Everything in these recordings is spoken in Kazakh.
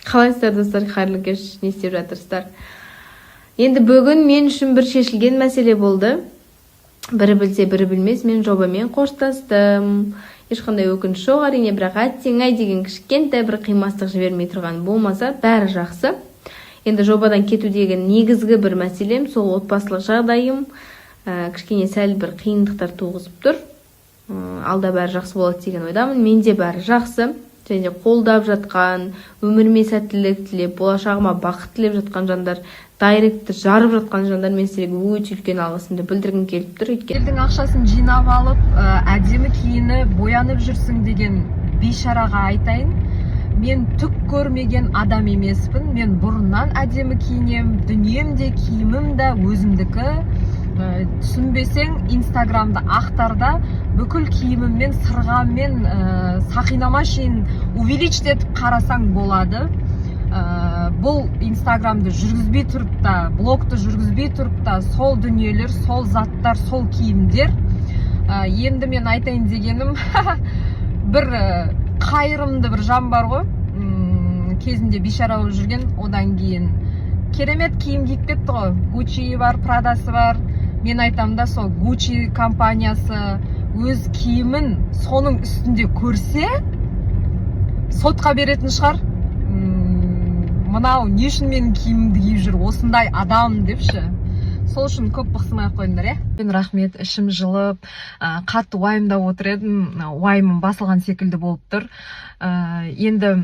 Қалайсыздар, достар? Қайырлы кеш! Не істеп жатырсыздар? Енді бүгін мен үшін бір шешілген мәселе болды. Бірі білсе, бірі білмес, мен жобамен қоштастым. Ешқандай өкініш жоқ, әрине, бірақ әттең ай деген кішкентай бір қимастық жібермей тұрған болмаса, бәрі жақсы. Енді жобадан кетудегі негізгі бір мәселем сол отбасылық жағдайым кішкене сәл бір қиындықтар туғызып тұр. Алда бәрі жақсы болады деген ойдамын. Менде бәрі жақсы және де қолдап жатқан, өміріме сәттілік тілеп, болашағыма бақыт тілеп жатқан жандар, директті жарып жатқан жандар, мен сіздерге өте үлкен алғысымды білдіргім келіп тұр, өйткені Елдің ақшасын жинап алып, әдемі киініп, боянып жүрсің деген бейшараға айтайын: мен түк көрмеген адам емеспін. Мен бұрыннан әдемі киінемін, дүнием де, киімім де өзімдікі. Түсінбесең, Инстаграмды ақтар да, бүкіл киіміммен, сырғаммен, сақинама шейін увеличить етіп қарасаң болады. Бұл Инстаграмды жүргізбей тұрып та, блогты жүргізбей тұрып та, сол дүниелер, сол заттар, сол киімдер. Енді мен айтайын дегенім, бір қайырымды бір жан бар ғой, кезінде бейшара болып жүрген, одан кейін керемет киім киіп кетті ғой, Гуччи бар, Прадасы бар. Мен айтамын да, сол Гуччи компаниясы өз киімін соның үстінде көрсе, сотқа беретін шығар. Мынау не үшін менің киімімді киіп жүр осындай адам деп ше. Сол үшін көп бықсымай ақ қойыңдар, иә. Мен рахмет, ішім жылып, қатты уайымдап отыр едім, уайымым басылған секілді болып тұр. Енді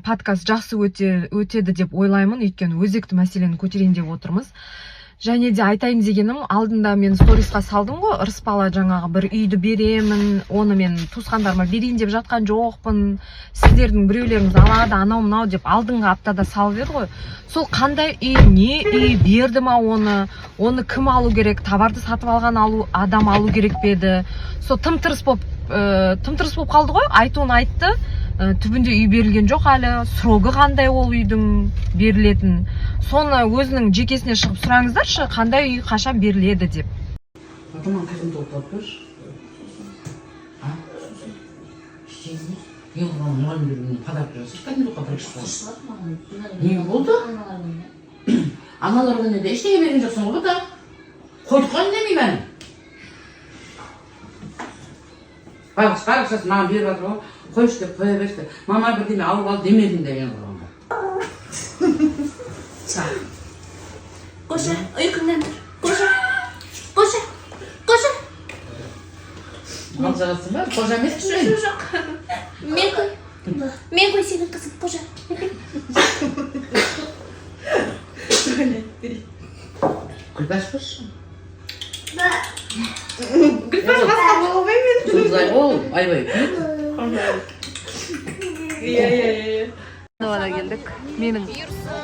подкаст жақсы өтеді деп ойлаймын, өйткені өзекті мәселені көтерейін деп отырмыз. Және де айтайын дегенім, алдында мен сторисқа салдым ғой, Ырысбала жаңағы бір үйді беремін, оны мен туысқандарыма берейін деп жатқан жоқпын, сіздердің біреулеріңіз алады, анау мынау деп алдыңғы аптада салып еді ғой. Сол қандай үй, не үй, берді ма оны? Оны кім алу керек? Товарды сатып алған алу, адам алу керек пе еді? Сол тым тырыс болып тым тырыс болып қалды ғой. Айтуын айтты, түбінде үй берілген жоқ әлі. Срогы қандай ол үйдің берілетін? Соны өзінің жекесіне шығып сұраңыздаршы, қандай үй, қашан беріледі деп. Потом маған кәдімгі тоқтап берші. А? Істейміз. Ең құрғанда мұғалімдер күніне подарок жасап, кәдімгі бір кісі. Не болды? Аналар күніне де ештеңе берген жоқсың ғой да. Қойдық қой, үндемей бәрін. Байғұс бар ақшасын маған беріп жатыр ғой. Қойшы деп қоя берші. Мама бірдеме алып ал демедім де ең құрғанда. Қожа, ұйқыңнан тұр. Қожа, Қожа, Қожа. Маған жағасың ба? Қожа емеспін мен. Жоқ, мен қой, мен қой, сенің қызың Қожа. Күлпаш қойшы. Күлпаш басқа бола алмаймын. Жұлдызай ғой ол, айбай. Иә, иә, иә. Далада келдік. Менің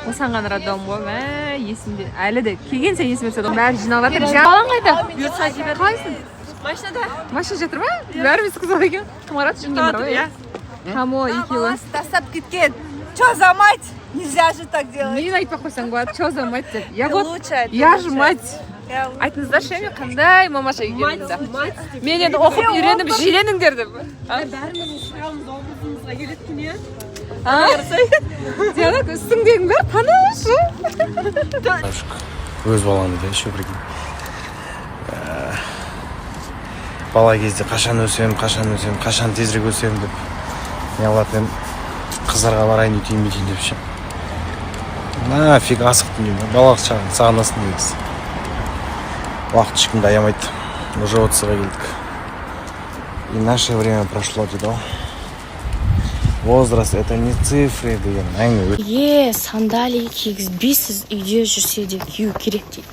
босанған роддом ғой, мә, есімде әлі де, келген сайын есіме түседі. Бәрі жиналып жатыр. Балаң қайда? Бұйыртса жібер. Қалайсың? Машинада. Машина жатыр ма? Бәріміз қызық екен. Кім қарады? Жеңгем бар ғой, иә, Хамо екеуі. Тастап кеткен. Че за мать? Нельзя же так делать. Мен айтпай ақ қойсаң болады, че за мать деп. Я Ты вот лучшая, ты я же лучшая. Мать. Я лучшая. Айтыңыздаршы, мен қандай мамаша екенімді. Мен енді оқып үйреніп жиреніңдер деп. Бәріміздің сұрағымыз образымызға келеді екен, иә. Диана, үстіңдегінің бәрі танышы. Өз балаңды да еще, прикинь. Бала кезде қашан өсемін, қашан өсемін, қашан тезірек өсемін деп не қылатын едім, қыздарға барайын, өйтейін, бүйтейін деп ше. Нафиг асықтым деймін. Балалық шағын сағынасың негізі. Уақыт ешкімді аямайды. Уже 30-ға келдік, и наше время прошло дейді ғой. Возраст — это не цифры деген әңгіме. Неге сандалии кигізбейсіз, үйде жүрсе де кию керек дейді.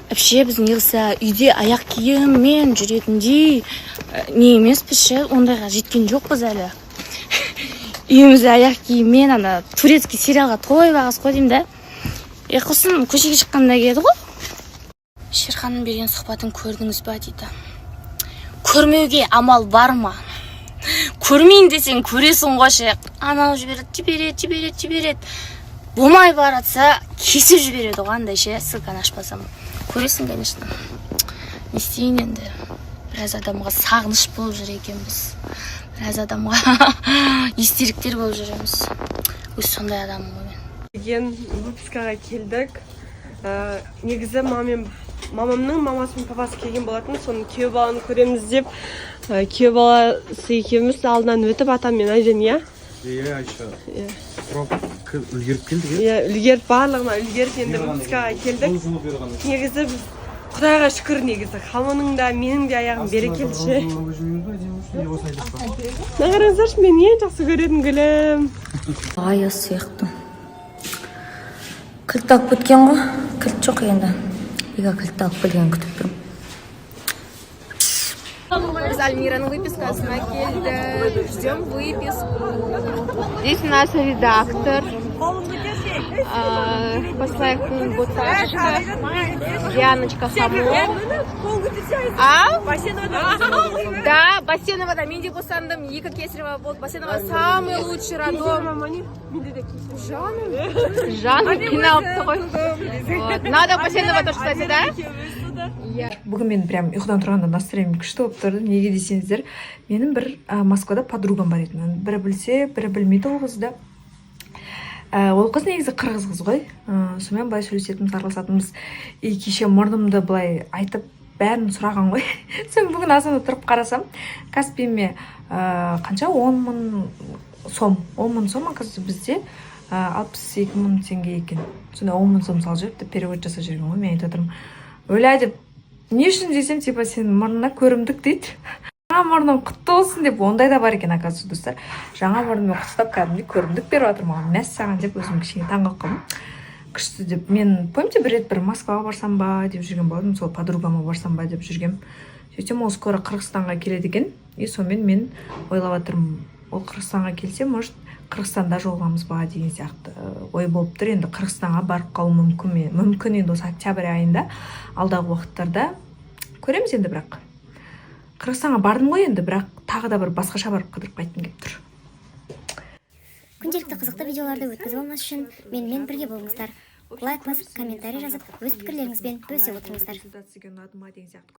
Вообще біз неғылса үйде аяқ киіммен жүретіндей не емеспіз ше, ондайға жеткен жоқпыз әлі. Үйімізде аяқ киіммен ана турецкий сериалға тойып ағыз қой деймін да. Е, құрсын, көшеге шыққанда киеді ғой. Шерханның берген сұхбатын көрдіңіз ба дейді. Көрмеуге амал бар ма? Көрмейін десең, көресің ғой ше. Анау жібереді, жібереді, жібереді, жібереді, болмай баратса, кесіп жібереді ғой андай ше. Ссылканы ашпасам, көресің, конечно. Не істейін енді, біраз адамға сағыныш болып жүр екенбіз, біраз адамға естеліктер болып жүреміз. Өзі сондай адаммын ғой мен. Деген выпискаға келдік. Негізі мамам, мамамның мамасы мен папасы келген болатын. Соны күйеу баланы көреміз деп, күйеу баласы екеуміз алдынан өтіп, атам мен әжем, иә. Иә, еще Иә. Үлгеріп келдік, иә. Иә, үлгеріп, барлығына үлгеріп, енді выпискаға келдік. Негізі біз, құдайға шүкір, негізі хамоның да, менің де аяғым берекелі ше. Мына қараңыздаршы, мен ең жақсы көретін гүлім. Аяз сияқты. Кілт алып кеткен ғой. Кілт жоқ енді. Үйге кілт алып келгенін күтіп тұрмын. Біз Альмираның выпискасына келдік. Ждем выписку. Здесь у нас редактор. Послайықтың боташка. Дианочка Хамо. А? Да, Басеновада. Мен де босандым. Екі кесарево болды. Басенова самый лучший роддом. Жаным қиналыпты ғой. Вот. Надо Басенова тоже, кстати, да? Бүгін мен прям ұйқыдан тұрғанда настроением күшті болып тұрды. Неге десеңіздер, менің бір Москвада подругам бар еді. Бірі білсе, бірі білмейді ол қызды. Ол қыз негізі қырғыз қыз ғой. Сонымен былай сөйлесетінбіз, араласатынбыз. И кеше мұрнымды былай айтып, бәрін сұраған ғой. Соны бүгін азанда тұрып қарасам, Каспиме қанша, 10 000 сом, 10 000 сом, оказывается, бізде 62 000 теңге екен. Сонда 10 000 сом салып жіберіпті, перевод жасап жіберген ғой. Мен айтып отырмын, өлә деп. Не үшін десем, типа, сенің мұрныңа көрімдік дейді, жаңа мұрның құтты болсын деп. Ондай да бар екен, оказывается, достар. Жаңа мұрныммен құттықтап, кәдімгідей көрімдік беріп жатыр маған. Мәссаған деп, өзім кішкене таңқалып қалдым. Күшті деп. Мен, помните, бір рет бір Москваға барсам ба деп жүрген болатынмын, сол подругама барсам ба деп жүргенмін. Сөйтсем, ол скоро Қырғызстанға келеді екен. И сонымен мен ойлап жатырмын, ол Қырғызстанға келсе, может, Қырғызстанда жолығамыз ба деген сияқты ой болып тұр. Енді Қырғызстанға барып қалуым мүмкін ме, мүмкін. Енді осы октябрь айында, алдағы уақыттарда көреміз енді. Бірақ Қырғызстанға бардым ғой енді, бірақ тағы да бір басқаша барып, қыдырып қайтқым келіп тұр. Күнделікті қызықты видеоларды өткізіп алмас үшін менімен бірге болыңыздар. Лайк басып, комментарий жазып, өз пікірлеріңізбен бөлісе отырыңыздар. Результат сізге ұнады ма деген сияқты.